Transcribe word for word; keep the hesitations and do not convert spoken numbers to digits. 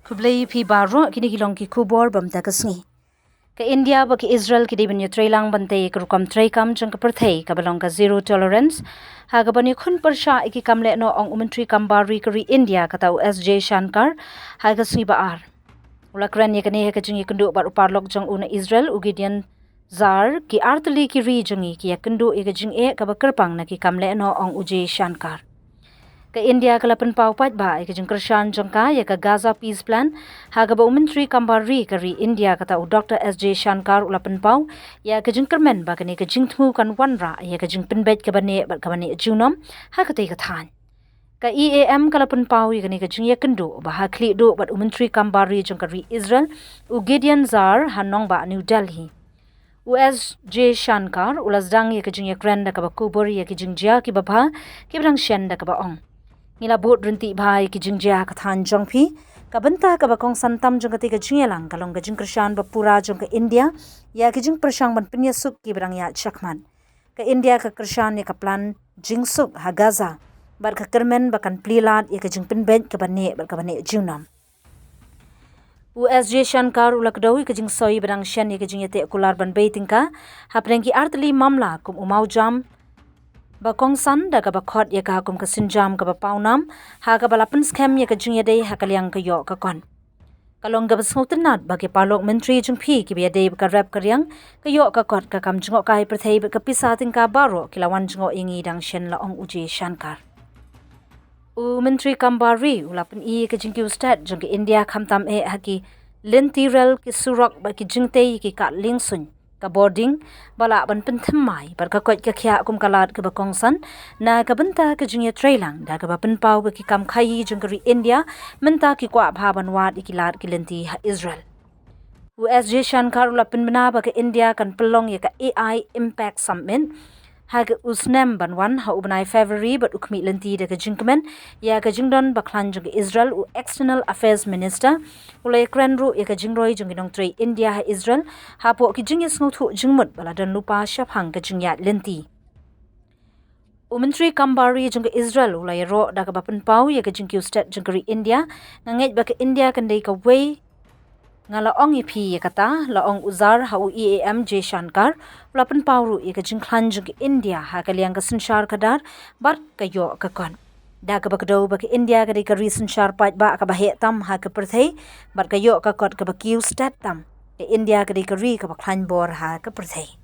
Khublei phi baroh, kine ki long ki khubor ba mynta ka sngi. Ka India bad ka Israel ki dei ban ïatreilang ban tei ka rukom treikam jong ka pyrthei kaba long ka zero tolerance, ha kaban ïakhun pyrshah ïa ki kam lehnoh, ong u Myntri Kam Bar Ri ka ri India kata u S Jaishankar ha ka sngi ba ar. U la kren ïa kane ha ka jingïakynduh bad u paralok jong u na Israel u Gideon Sa'ar. Ki artylli ki ri jong ngi ki ïakynduh ïa ka jingeh kaba kyrpang na ki kam lehnoh, ong u Jaishankar. Ka India ka la pynpaw paidbah ïa ka jingkyrshan jong ka ïa ka Gaza Peace Plan, ha kaba u Myntri Kam Bar Ri ka ri India kata u Doctor S Jaishankar u la pynpaw ïa ka jingkyrmen ba kane ka jingthmu kan wanrah ïa ka jingpynbeit kaba neh bad kaba neh junom ha katei ka thaiñ. Ka E A M ka la pynpaw ïa kane ka jingïakynduh ba ha khlieh duh bad u Myntri Kam Bar Ri jong ka ri Israel u Gideon Sa'ar ha nongbah New Delhi. U S Jaishankar u la sdang ïa ka jingïakren da kaba kubur ïa ki jingjia kiba bha kiba dang shen da kaba ong: Ngi la bud ryntih bha ïa ki jingjia ha ka thaiñ jong phi. Ka bynta kaba kongsan tam jong katei ka jingïalang ka long ka jingkyrshan ba pura jong ka India ïa ki jingpyrshang ban pynïasuk kiba dang ïaid shakhmat. Ka India ka kyrshan ïa ka plan jingsuk ha Gaza bad ka kyrmen ba kan plie lad ïa ka jingpynbeit kaba neh bad kaba neh junom. U S Jaishankar u la kdew ïa ka jingsoi ba dang shen ïa ka jingïateh kular ban bei tyngka hapdeng ki artylli mamla kum u mawjam ba kongsan da kaba khot ïa ka kum ka sienjam kaba pawnam, ha kaba la pynskhem ïa ka jingïadei ha ka liang ka ïoh ka kot. Ka long kaba sngewtynnat ba ki paralok myntri jong phi kiba ïadei bad ka rep ka riang, ka ïoh ka kot, ka kam jngohkai pyrthei bad ka pisa tyngka baroh ki la wan jngoh ïa ngi dang shen, la ong u Jaishankar. U Myntri Kam Bar Ri u la pyni ïa ka jingkiew stet jong ka India khamtam eh ha ki lynti rel, ki surok bad ki jingtei ïa ki kad liengsuiñ, ka bording, ba lah ban pynthymmai bad ka koit ka khiah kum ka lad kaba kongsan na ka bynta ka jingïatreilang da kaba pynpaw ba ki kam khaïi jong ka ri India mynta ki kwah bha ban wad ïa ki lad ki lynti ha Israel. U S Jaishankar u la pynbna ba ka India kan pynlong ïa ka A I Impact Summit ha ka u snem ban wan ha u bnai February bad u khmih lynti da ka jingkmen ïa ka jingdon ba khlaiñ jong ka Israel. U External Affairs Minister u la ïakren ruh ïa ka jingroi jong ki nongtrei India ha Israel hapoh ki jingïasngewthuh jingmut ba la don lypa shaphang ka jingïaid lynti. U Myntri Kam Bar Ri jong ka Israel u la ïaroh da kaba pynpaw ïa ka jingkiew stet jong ka ri India: Nga ngeit ba ka India kan dei kawei. Nga la ong ïa phi ïa kata, la ong u Sa'ar ha u E A M Jaishankar. U la pynpaw ruh ïa ka jingkhlaiñ jong ka India ha ka liang ka synshar khadar bad ka ïoh ka kot, da kaba kdew ba ka India ka dei ka ri synshar paidbah kaba heh tam ha ka pyrthei bad ka ïoh ka kot kaba kiew stet tam. Ka India ka dei ka ri kaba khlaiñ bor ha ka pyrthei.